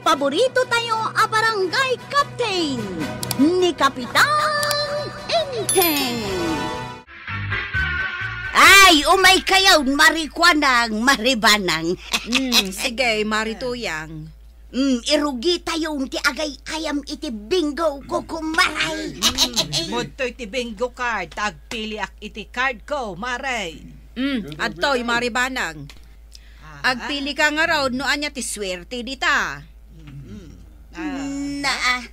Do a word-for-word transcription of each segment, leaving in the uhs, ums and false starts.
Paborito tayo a barangay captain, ni Kapitan Enteng. Ay, umay kayon, Mari Kuanang, Mari Banang. Mm, sige, Mari Tuyang. Mm, irugi tayo ti agay-ayam iti bingo, kukumaray. Mm, mudtoy ti bingo card, ta agpiliak iti card ko, Mari. Mm, adtoy, Mari Banang. Ah. Agpili ka ngarud no ania ti suwerte dita. Mm. Ah. Na, ah.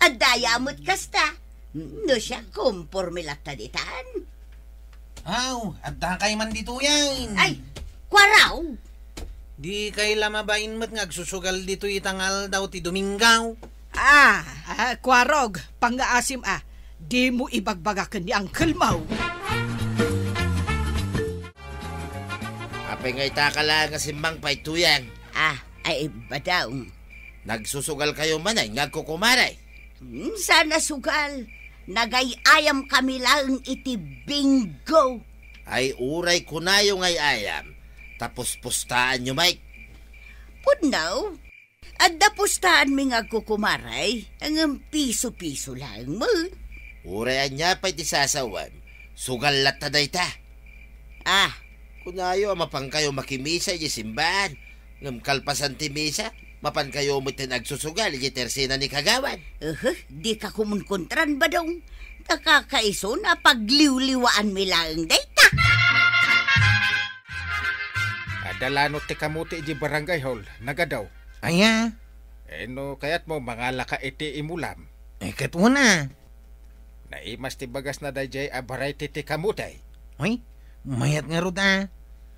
Adda aya met kasta. No siak, komporme latta ditan. Aw, adda kay man ditoyen. Ay, kuaraw. Di kay la mabain met nga agsusugal ditoy ita nga aldaw ti Domingo. Ah, ah, kuarog, pangngaasim a. Dimo ibagbaga ken ni Uncle Mau. Apay nga ita ka la nga simmangpay, Tuyang? Ah, ay, badong. Nagsusugal kayo man ay nga agkukumare? Hmm, sana sugal. Nagay-ayam kami laeng iti bingo. Ay, uray kunayo nga ay-ayam, ta puspustaanyo, Mike. Pudno, adda pustaanmi nga agkukumare, ngem piso-piso laeng met. Uray ania pay ti sasawem, sugal latta dayta. Ah. Kunayo a mapankayo makimisa idiay simbaan, ngem kalpasan ti misa, mapankayo metten agsusugal idiay tersena ni Kagawad. Uhu, dika kumunkontran, Badong. Ta kakaisuna, pagliwliwaanmi laeng dayta. Adda lanot ti kamote idiay barangay hall, nagadaw. Aya? Eh, no kayatmo, mangalaka iti imulam. Eh, ket una. Naimas ti bagasna daydiay a variety ti kamote. Ay, mayat ngarud a.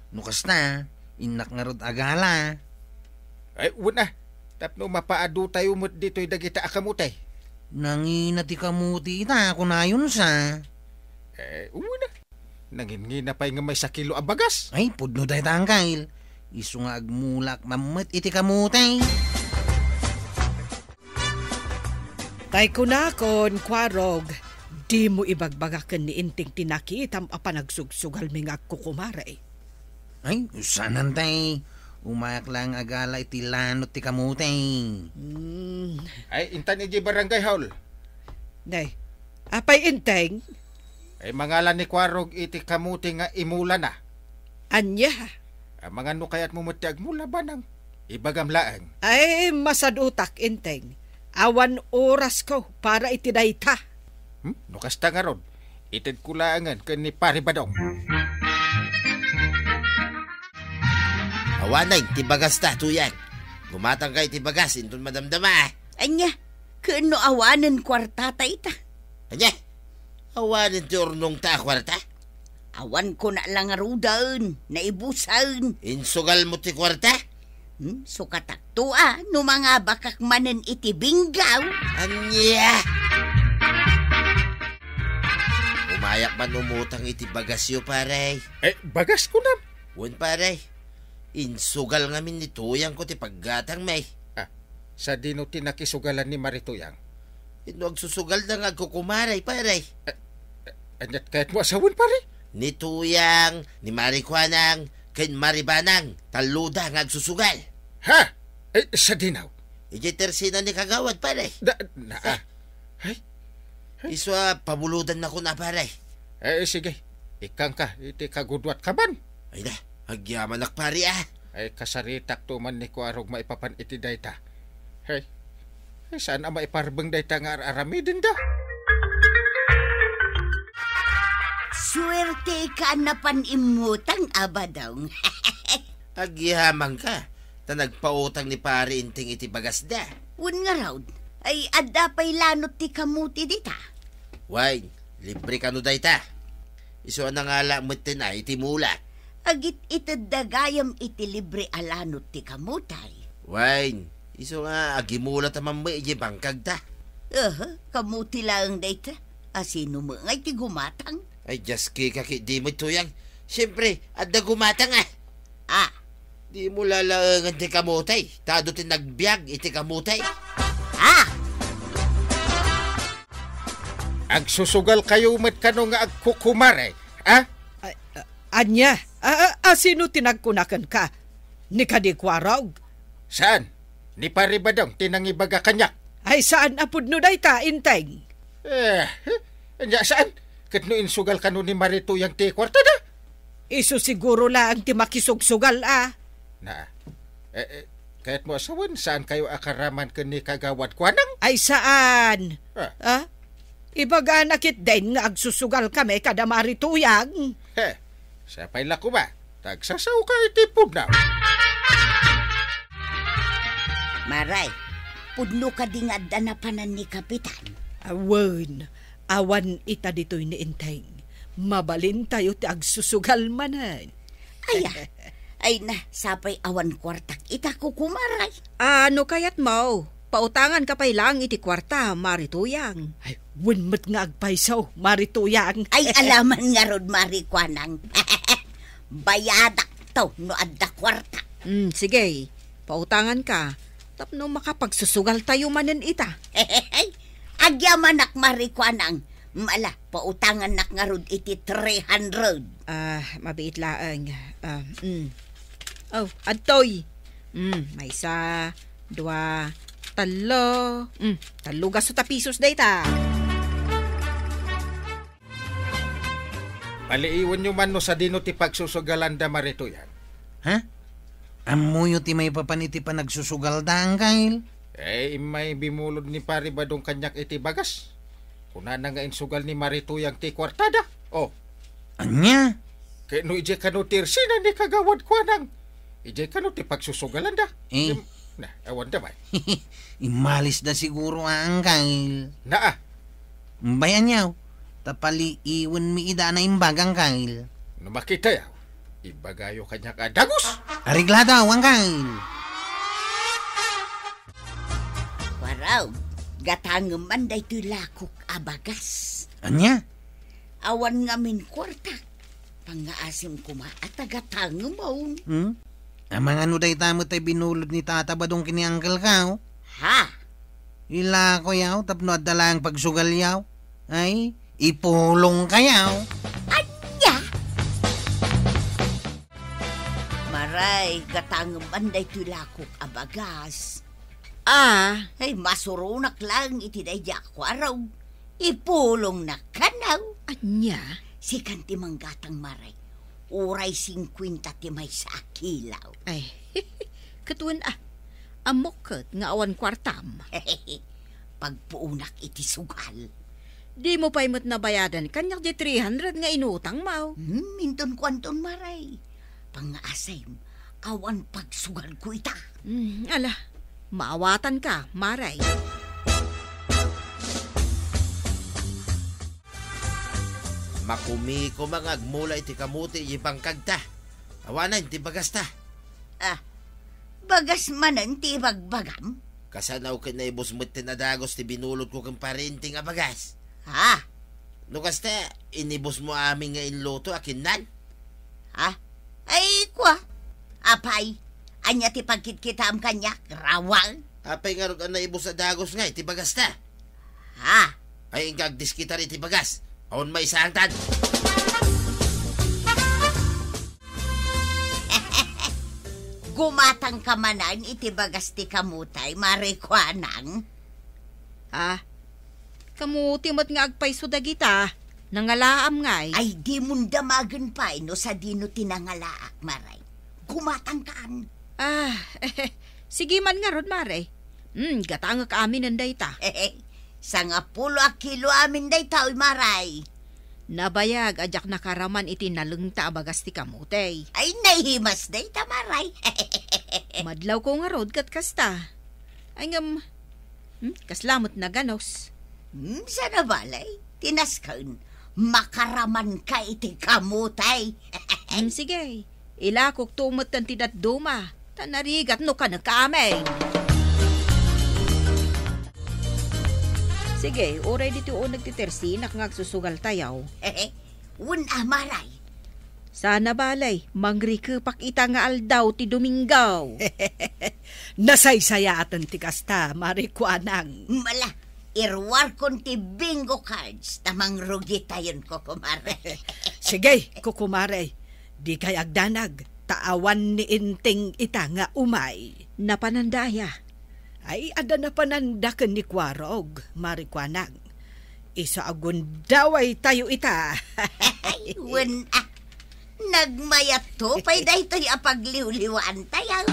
No kasta, innak ngarud agala. Ay, wen a. Tapno mapaadu tayo met ditoy dagita a kamote. Nangina ti kamote ita, kunayon sa. Eh, wen a. Nangingina pay nga maysa kilo a bagas. Ay, pudno dayta, Angkel. Isu nga agmulak mammet iti kamote. Tay kunakon, Kuarog, dimo ibagbaga ken ni Enteng ti nakitam a panagsugsugalmi nga agkukumare. Ay, saanen tay. Umayak laeng agala iti lanot ti kamote. Hmm. Ay, intan idiay barangay hall. Nay, apay Enteng? Ay, mangala ni Kuarog iti kamote nga imulana. Ania? Amangan no kayatmo met ti agmula, Banang. Ibagam laeng. Ay, masadutak, Enteng. Awan orasko para iti dayta. Hmm? No kasta ngarud, itedko laengen ken ni Pari Badong. Awanen ti bagasta, Tuyang. Gumatangka iti bagas inton madamdama. Ania? Ken no awanen kuartata ita? Ania? Awanen ti urnongta a kuarta? Awan kona la ngaruden, naibusen. Insugalmo ti kuarta? Hmm, sukatakto a, no mangabakak manen iti bingo. Ania? Umayak man umutang iti bagasyo, pare. Eh, bagas kunam? Wen, pare. Insugal ngamin ni Tuyangko ti paggatangmi. Ah, sadino ti nakisugalan ni Mari Tuyang? Inno agsusugalda nga agkukumare, pare. Eh, eh, aniat kayatmo a sawen, pare? Ni Tuyang, ni Mari Kuanang, ken Mari Banang, talloda nga agsusugal. Ha? Eh, sadino? Idiay tersena ni Kagawad, pare. Da, na, ah. Ay? Isu a pabulodannakon a, pare. Eh, sige. Ikkangka iti kagudwat kaman. Ay na, agyamanak, pare, ah. Ay, kasaritakto man ni Kuarog maipapan iti dayta. Hey. Ay, saan a maiparbeng dayta nga ar-aramidenda? Suerte ka a napan immutang, Abadong. Agyamanka. Ta nagpautang ni Pari Inting iti bagasda. Wen ngarud, ay adda pay lanot ti kamuti dita? Wen, libre kano dayta? Isu a nangala metten a iti mulak. Agit-itedda gayam iti libre a lanot ti kamutay. Wen, isu nga agimulata man met idiay bangkagta. Aha, kamuti laeng dayta. Asino met ngay ti gumatang? Ay, diaske ka ketdi met, Tuyang. Siempre, adda gumatang, ah. Ah. Dimo lalaengen ti kamutay, ta adu ti nagbiag iti kamutay. Ah! Agsusugal kayo met kano nga agkukumare, ah? Ay, ah, ania? Ah, ah, ah, sino ti nagkuna kenka? Ni kadi Kuarog? Saan? Ni Pari Badong ti nangibaga kaniak. Ay, saan a pudno dayta, Enteng? Eh, ania saan? Ket no insugal kano ni Mari Tuyang ti kuartada? Isu siguro laeng ti makisugsugal a. Na, eh, eh, kayatmo a sawen, saan kayo a karaman ken ni Kagawad Kuanang? Ay, saan? Ah. Ah? Ibagana ketdin nga agsusugal kami kada Mari Tuyang. He, sapay la koma, ta agsasaoka iti pudno. Maray, pudno kadi nga adda napanan ni Kapitan? Awan, awan ita ditoy ni Enteng. Mabalintayo ti agsusugal manen. Aya, ay na, sapay awan kuartak ita, Kukumaray. Ah, no kayatmo, pautanganka pay laeng iti kuarta, Mari Tuyang. Ay, wen met nga agpayso, Mari Tuyang. Ay, alaman ngarud, Mari Kuanang. Bayadak to no adda kuarta. Hmm, sige, pautanganka tapno makapagsusugaltayo manen ita. Agyamanak, Mari Kuanang. Ala, pautangannak ngarud iti three hundred. Ah, mabiit laeng. Ah, mm. Oh, adtoy. Mm, maysa, dua, tallo. Mm, tallo gasto ta pisos dayta. Paliiwenyo man no sadino ti pagsusugalanda, Mari Tuyang. Ha? Ammoyo ti maipapan iti panagsusugalda, Angkel? Eh, immay bimulod ni Pari Badong kaniak iti bagas. Kunana nga insugal ni Mari Tuyang ti kuartada. Oh. Ania? Ket no idiay kano ti ersina ni Kagawad Kuanang, idiay kano ti pagsusugalanda. Eh. Im-, na, awan da man. Immalisda siguro, Angkel. Naa. Bay, aniaw, ta paliiwenmi ida a naimbag, Angkel. No makitayo, ibagayo kaniak a dagus. Areglado, Angkel. Warag, gatangem man daytoy lakok a bagas. Ania? Awan ngamin kuarta. Pangngaasim koma a taga tangemon. Hmm? Amangan no dayta met ay binulod ni Tata Badong ken ni Angkel Kao? Ha? Ilakoyaw tapno adda laeng pagsugalyaw. Ay, ipulongkayaw. Ania? Maray, gatangem man daytoy lakok a bagas. Ah. Ay, masuronak laeng iti daydi a kuarog. Ipulongnak kano. Ania? Sikan ti manggatang, Maray. Uray singkuenta ti maysa a kilo. Ay, ket wen a. Ammok ket nga awan kuartam. Pagpuonak iti sugal. Dimo pay met nabayadan kaniak di three hundred nga inutangmo. Hmm, inton kuanton, Maray. Pangngaasim, awan pagsugalko ita. Hmm, ala, maawatanka, Maray. Makumiko nga agmula iti kamote iti bangkagta. Awanen ti bagasta. Ah, bagas manen ti ibagbagam? Kasano ket naibus met ti nadagus ti binulodko ken Pari Enteng a bagas? Ha? No kasta, inibusmo amin nga inluto a kinnan? Ha? Ay, kua. Apay, ania ti pagkitkitaam kaniak, rawang? Apay ngarud a naibus a dagus nga iti bagasta? Ha? Ay, inka agdiskitar iti bagas. Awan maisaangtan. Gumatangka manen iti bagas ti kamotay, Mari Kuanang? Ah, kamote met nga agpayso dagita. Nangalaam ngay? Ay, dimon damagen pay no sadino ti nangalaak, Maray. Gumatangkan. Ah, sige man ngarud, Maray. Hmm, gatangek aminen dayta. Sangapulo a kilo amin dayta, oy, Maray. Nabayag a diak nakaraman iti nalengta a bagas ti kamotey. Ay, naimas dayta, Maray. Madlawko ngarud ket kasta. Ay, ngem, hmm, kasla met naganus. Hmm, sana balay, ti nasken, makaramanka iti kamotey. Hmm, sige. Ilakokto metten ti dadduma, ta narigat no kanekka amin. Sige, uray ditoy uneg ti tersinak nga agsusugaltayo. Wen a, Maray. Sana balay, mangrikepak ita nga aldaw ti Domingo. Nasaysayaten ti kasta, Mari Kuanang. Mala, iruarkon ti bingo cards ta mangrugitayon, Kukumare. Sige, Kukumare. Dikay agdanag, ta awan ni Enteng ita nga umay. Napananda aya? Ay, adda napananda ken ni Kuarog, Mari Kuanang. Isu a gundawaytayo ita. Ay, wen, ah, nagmayatto pay daytoy a pagliwliwaantayo.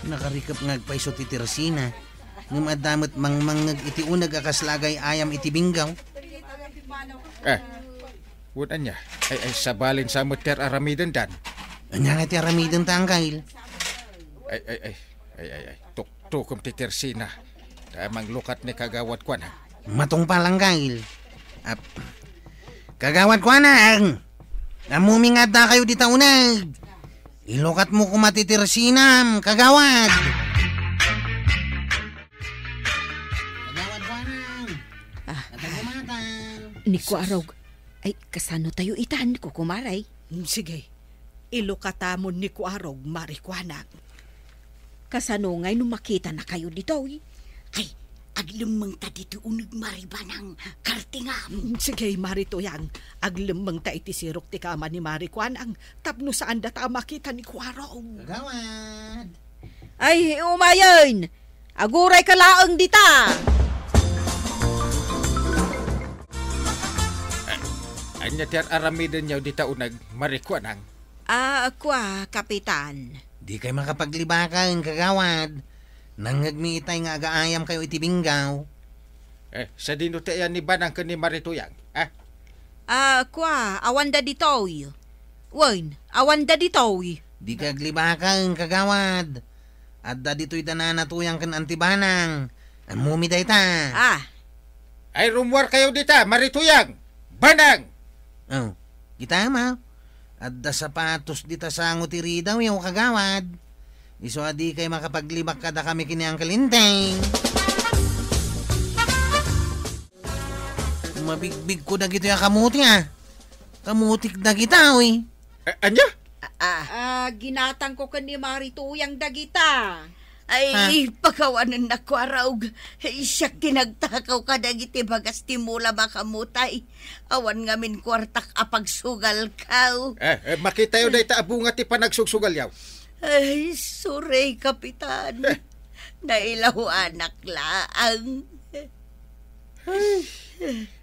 Nakarikep nga agpayso ti Tersina, ngem adda met mangmangngeg iti uneg a kasla agay-ayam iti binggaw. Eh, wen ania? Ay, ay, sabalin sa met ti ar-aramidendan. Ania nga ti aramidenta, Anggail? Ay, ay, ay, ay, ay, ay, tuktukem ti Tersina. Ta manglukat ni Kagawad Kuanang. Matungpal, Anggail. Ap-, Kagawad Kuanang! Ammomi nga addakayo dita uneg. Ilukatmo koma ti Tersinam, Kagawad! Kagawad Kuanang! Ah, Natagumatang! Ni Kuarog. Ay, kasano tayo itan, kukumaray? Mm, sige. Ilukatamon ni Kuarog, Mari Kuanang. Kasano ngay no makitanakayo ditoy? Ay, aglemmengta ditoy uneg, Mari Banang, kartingam. Mm, sige, Mari Tuyang. Aglemmengta iti sirok ti kama ni Mari Kuanang tapno saandata a makita ni Kuarog. Kagawad! Ay, umayen! Agurayka laeng dita! A-, ania ti ar-aramidenyo dita uneg, Mari Kuanang? Ah, kua, Kapitan. Dikay makapaglibaken, Kagawad. Nangngegmi itay nga agaayamkayo iti binggaw. Eh, sadino ti ayan ni Banang ken ni Mari Tuyang, ah? Ah, kua, awanda ditoy. Wen, awanda ditoy. Dikay aglibaken, Kagawad. Adda ditoy da Nana Tuyang ken Anti Banang. Ammomi dayta. Ah. Ay, rummuarkayo dita, Mari Tuyang! Banang! Oh, kitam, a. Adda sapatos dita sango ti ridawyo, Kagawad. Isu a dikay makapaglibak kadakami ken ni Uncle Enteng. Mabigbigko dagitoy a kamuti, a. Kamutik dagita, uy. A-, ania? Ah, ah. Ah, ginatangko ken ni Mari Tuyang dagita. Ay, ha? Pakawanennak, Kuarog. Siak ti nagtakaw kadagiti bagas ti mula makamutay. Awan ngamin kuartak a pagsugalkaw. Eh, eh, makitayo dayta a bunga ti panagsugsugalyaw. Ay, sorry, Kapitan. Eh. Nailawanak laang.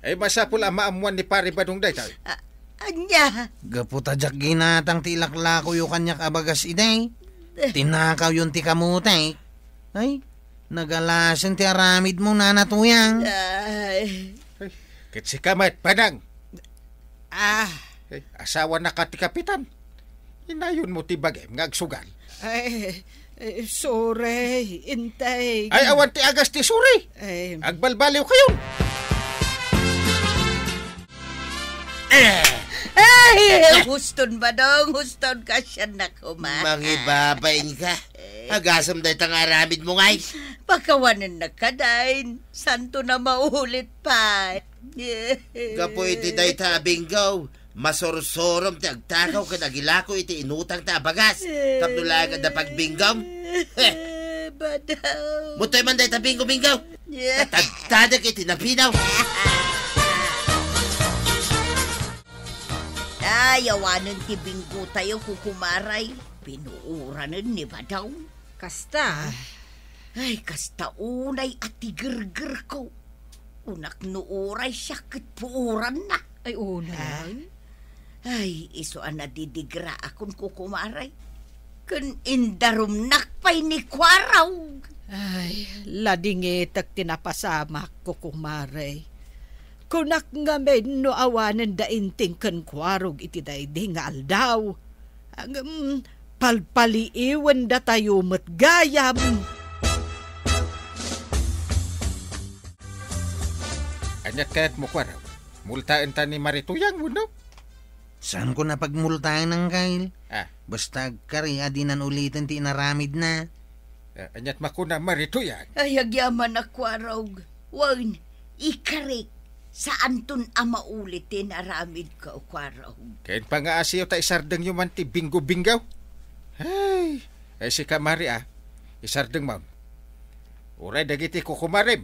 Ay, masapul a maammuan ni Pari Badong daytoy. A-, ania? Gapu ta diak ginatang ti ilaklakoyo kaniak a bagas idi. Tinakawyon ti kamutek. Ay, nagalasen ti aramidmo, Nana Tuyang. Ay. Ay, ket sika met, Banang. Ah. Eh, asawanaka ti kapitan. Inayonmo ti bagim nga agsugal. Ay, eh, sorry, Enteng. Ay, awan ti agas ti sorry. Ay. Agbalbaliwkayon. Eh! Ay, huston, Badong, huston, kasiannak koma. Mangibabain ka. Eh. Agasem dayta nga aramidmo ngay. Pakawanennak kadayn. Santon a maulit pay. Gapu iti dayta a binggaw, masursurom ti agtakaw ken agilako iti inutangta a bagas. Tapno laeng adda pagbinggom. Heh. Badaw. Mutoy man dayta binggo-binggaw. Tatadtadek iti napinaw. Ay, awanen ti binggotayo, kukumaray. Pinuoranen ni Badaw. Kasta. Ay, kasta unay a tigergerko. Kunak no uray siak ket puoranna. Ay, unay. Ah. Ay, isu a nadidigraakon, kukumaray. Ken indarumnak pay ni Kuarog. Ay, ladingitek ti napasamak, kukumaray. Kunak ngamin no awanen da Enteng ken Kuarog iti daydi nga aldaw. Ngem, palpaliiwen datayo met gayam. Ania kayatmo, Kuarog? Multaenta ni Mari Tuyang, wenno? Saanko a pagmultaen, Anggail. Ah. Basta agkari a dinan uliten ti inaramidna. Ah, aniat makuna, Mari Tuyang? Ay, agyamanak, Kuarog. Wen, ikarik, saanton a maulit ti inaramidko, Kuarog. Ken pangaasiyo ta isardengyo man ti binggo-binggaw. Ay, ay, sika, Mari, a, isardengmon. Uray dagiti kukumarem.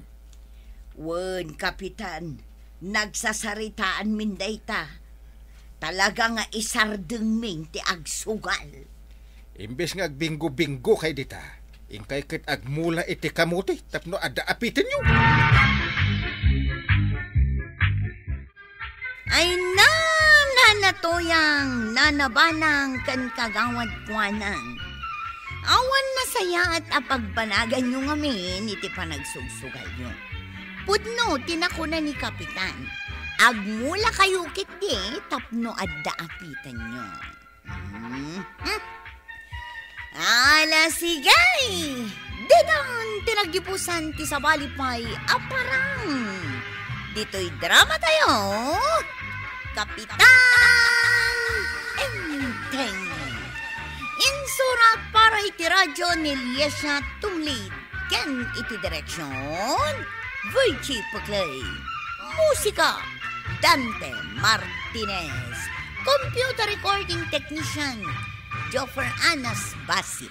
Wen, Kapitan, nagsasaritaanmin dayta. Talaga nga isardengmin ti agsugal. Imbes nga agbinggo-binggo kay dita, inkay ket agmula iti kamote tapno adda apitenyo. Ay, Nana Toyang, Nana Banang, ken Kagawad Kuanang. Awan nasayaat a pagbanaganyo ngamin iti panagsugsugayo. Pudno ti nakuna ni Kapitan, agmulakayo ketdi tapno adda apitenyo. Hmm? Hmm? Ala, sige! Ditan ti naggibusan ti sabali pay a parang. Ditoy drama tayo, Kapitan Enteng. Insurat para iti radyo ni Liesia Tumlid. Ken iti direksyon, Virgie Puclay. Musika, Dante Martinez. Computer recording technician, Joffer Anas Basi.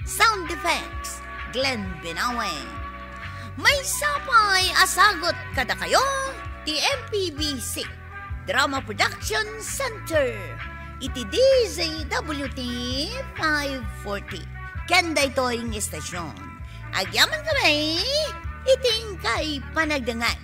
Sound effects, Glenn Binawe. Maysa pay a sagut kadakayo ti M P B C Drama Production Center iti D Z W T five forty. Ken daytoy nga istasyon, agyaman kami iti inkay panagdangan.